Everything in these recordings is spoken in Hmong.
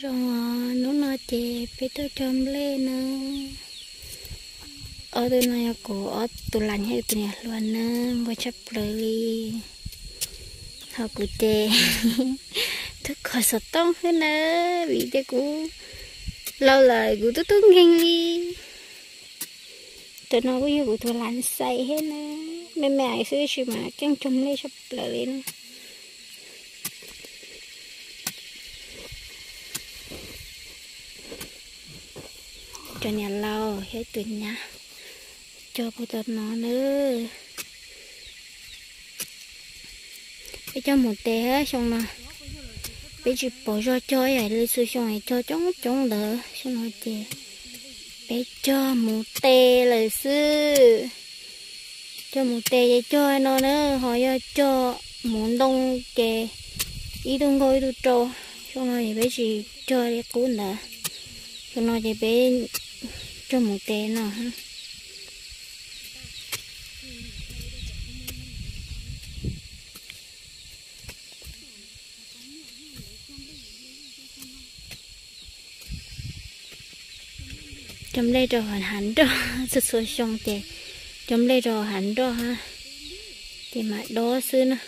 Zoo, hnub no ces peb tuaj cog nplej na. Ob tug no yog kuv ob tug las thiab tus niam hluas na, nquag tshaj plaws li. Ho kuv ces tuaj kho xov tooj xwb na, vim tias kuv laus lawm kuv twb tub nkeeg li. Cov no kuj yog kuv tus las xais thiab na, me me xwb tab sis mas keej cog nplej tshaj plaws li na. Cov niam laus thiab tus nyab cog puag tom no na. Peb cog mus tes xyoo no, peb tsis pom zog cog ib yam li txhua xyoo es cog coob coob ntawd. Xyoo no ces peb cog mus tes lawm xwb. Cog mus tes ces cog no na, ho yog cog mus ntoo ces ib tug nkauj ib tug rau. Xyoo no ces peb tsis cog li qub ntawd, xyoo no ces peb cog mus tes no. Cog nplej rau hav nroj, txhua txhua xyoo ces cog nplej rau hav nroj ha, ces mam dob xwb na.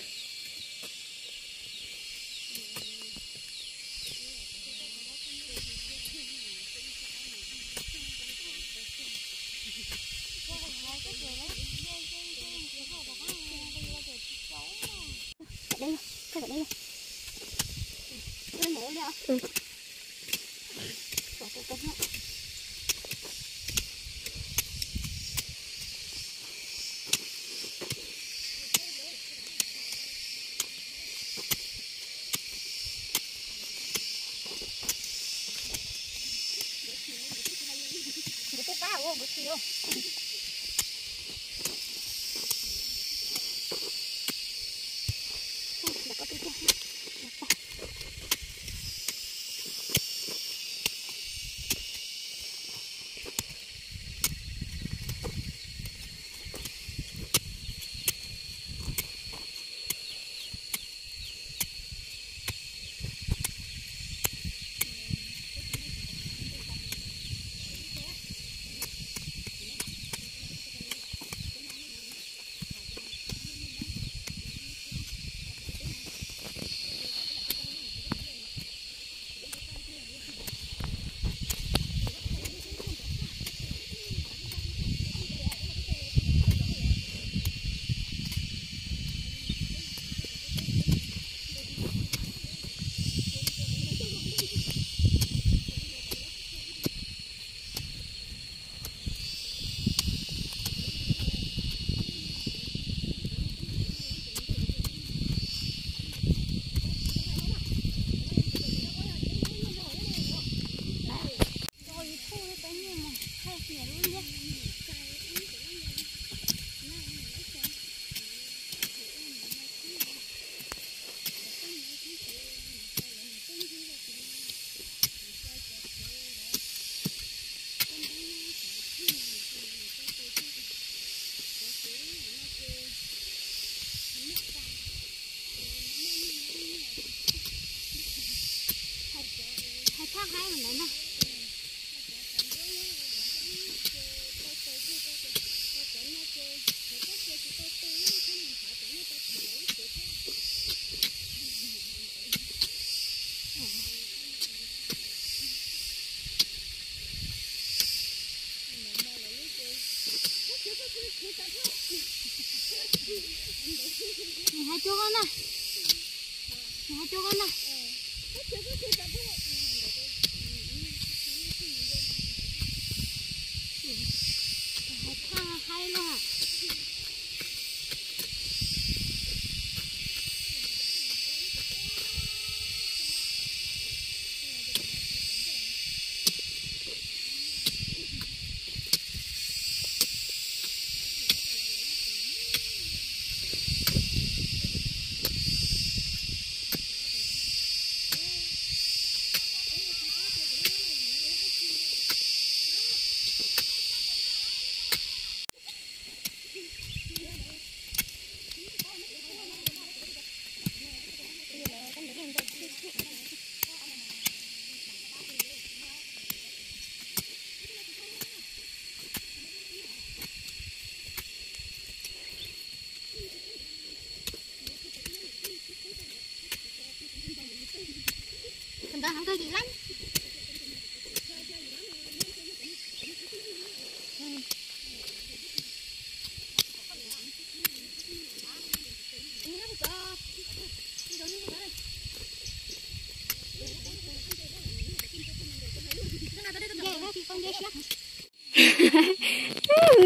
Nws hais cuag koj na. Nws hais cuag koj na. Hais tag haib luaj. Noj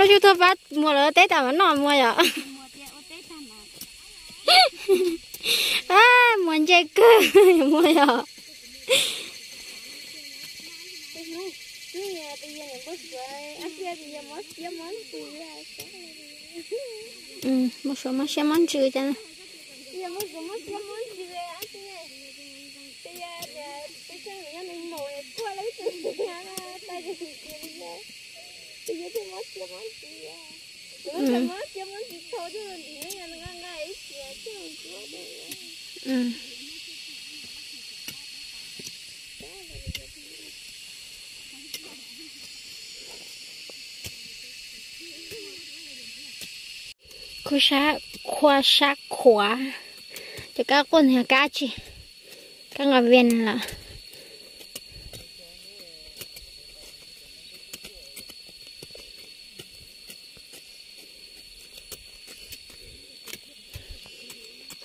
tshuaj tuaj pab muag lawv teb tas mas noj muag yom. Muag ntse kawg muag yom. Muab suav mob siab mob ntsws cas. Khua sab, khua sab khuav, cov kab quaj ntawd yog kab tsi? Kab nqa vias lawm.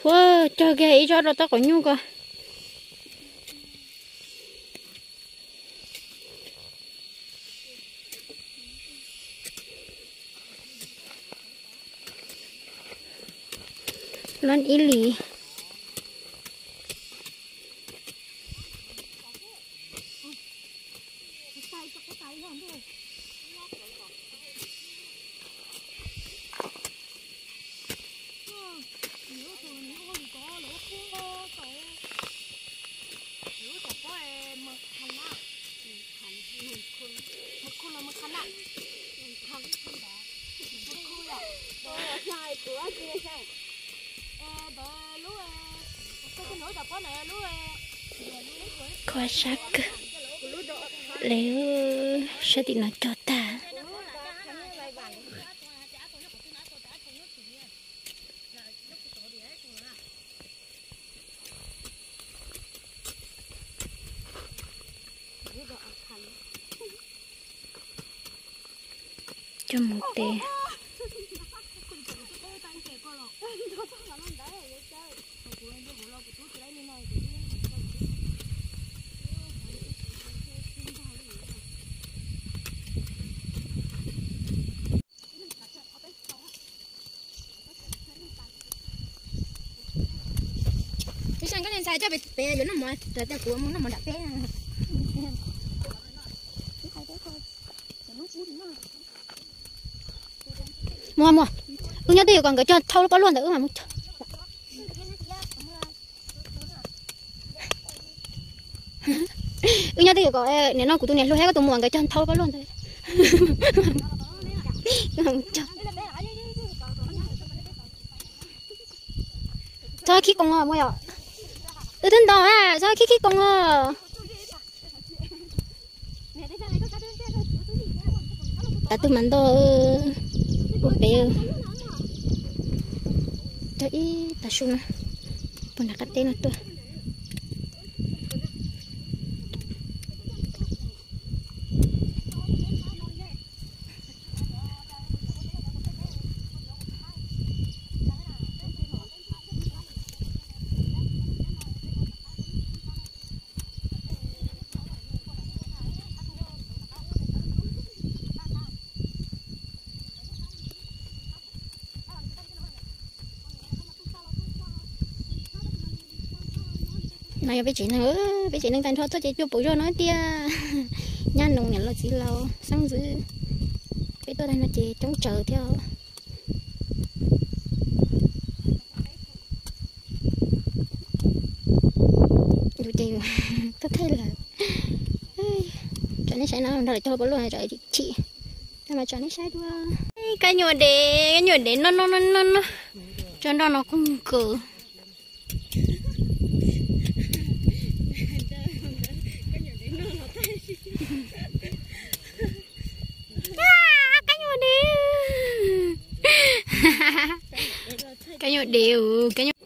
Ua, cog kiag ib tsob rau txoj qaum nyuj ko. Loj ib li. Khua sab kawg, lawv sab tim no cog tag. Coj mus tes. Ib xyoo koj ntxhais coj pem yuav noj mov, kuv mus noj mov nram peb. Muaj, muaj, wb nyob twj ywm kom nkawd cog dhau lub pob luaj ntawd wb mam mus cog. Wb nyob twj ywm kom, nim no kuv tus niam hluas thiab koj tus muam nkawd cog dhau lub pob luaj ntawd. Txhob khib koos os muaj yom. Wb twb nto, txhob khib khib koos os. Tav twg mas nto ua pem. Cog ib tav su na, puag nram qab teb no tuaj. No yog peb tsev neeg, peb tsev neeg tag nrho tuaj ces cuaj puas zog no tiag. Nyab nus, niam laus, txiv laus, xeeb ntxwv, peb tuaj tag no ces coob tsawv thiab. Yus ces tuaj thaij lawm. Tso nej saib no, nrog lawv cog pob luaj tso chim chim. Tag mas tso nej saib dua. Kab nyuam dev, kab nyuam dev noj noj noj noj noj. Tso nroj no kub nkaus. Kab nyuam dev, kab nyuam dev, kab nyuam.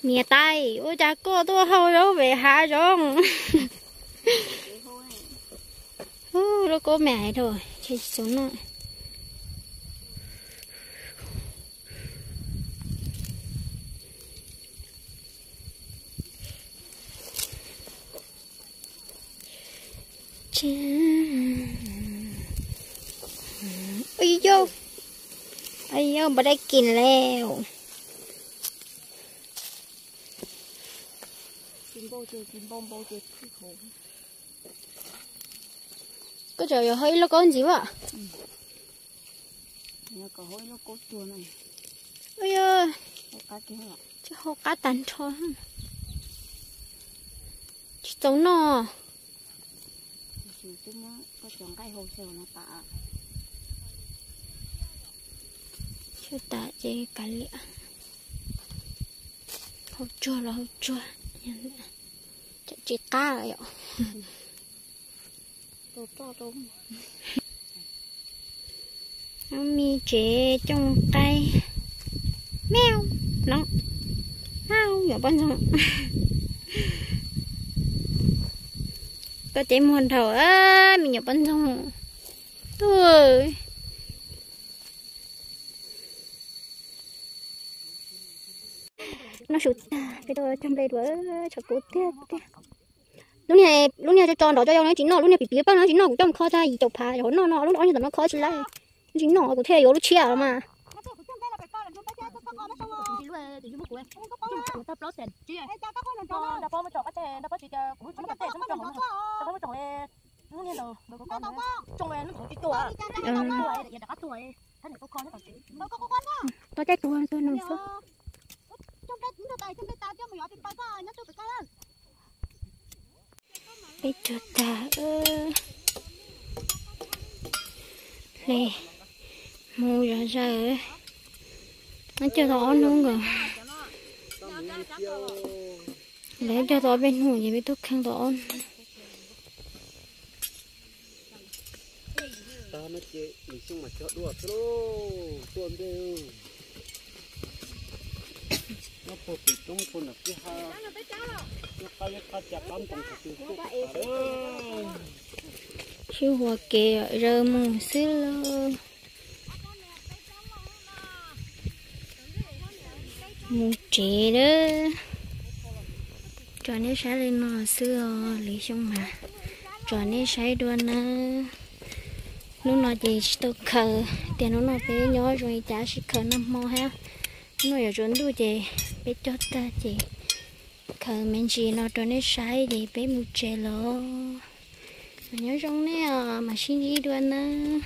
Niam tais, ua cas koj tuaj hau zaub pem hav zoov? Ub, lub kaub me rau, tsis txaus noj. Ua yau, ua yau npaj dai kis lawm. Koj tseem yuav hau ib lauj kaub ntxiv as? Tsis hau qab tag nrho, tsis txaus noj. Tshuav tas ces kav liam, hau tsuag los hau tsuag, tsam tsis qab lawm yom. Me tsev cooj qaib, me no, me nyuam poj ntxoog. Koj teb muag nrhaus, me nyuam poj ntxoog. Tuaj. Noj su tag, peb tuaj cog nplej dua, tshav kub tiag tiag. Lub niag, lub niag tso tso nrov tso yau no tsis noj, lub niag piv piv pawg no tsis noj, kuv coj mus kho tag yim caum phav, noj no lub ob niag tom no kho tsis laib. Tsis noj kuv thiaj yuav lub tshiab los mas. Tau caij tuag tuag nws xwb. Peb cog tag, hle mus zom zaws. Nws cog tau ob hnub nkaus. Lawv cog tau ob peb hnub ces peb tuaj kheej tau ob hnub. Sib huas kev zaws mus xwb lauj. Mus tsev lawm. Tso nej saib li no xwb os, lwm xyoo mas tso nej saib dua nawb. Hnub no ces tsis tau khaws, tias hnub no peb nyob zoo li cas sib khaws nag hmo thiab. Hnub no yuav tsaus ntuj ces peb cog tag ces khaws me ntsis no rau nej saib ces peb mus tsev lawm. Mas nyob zoo nej os, mam sib ntsib dua nawb.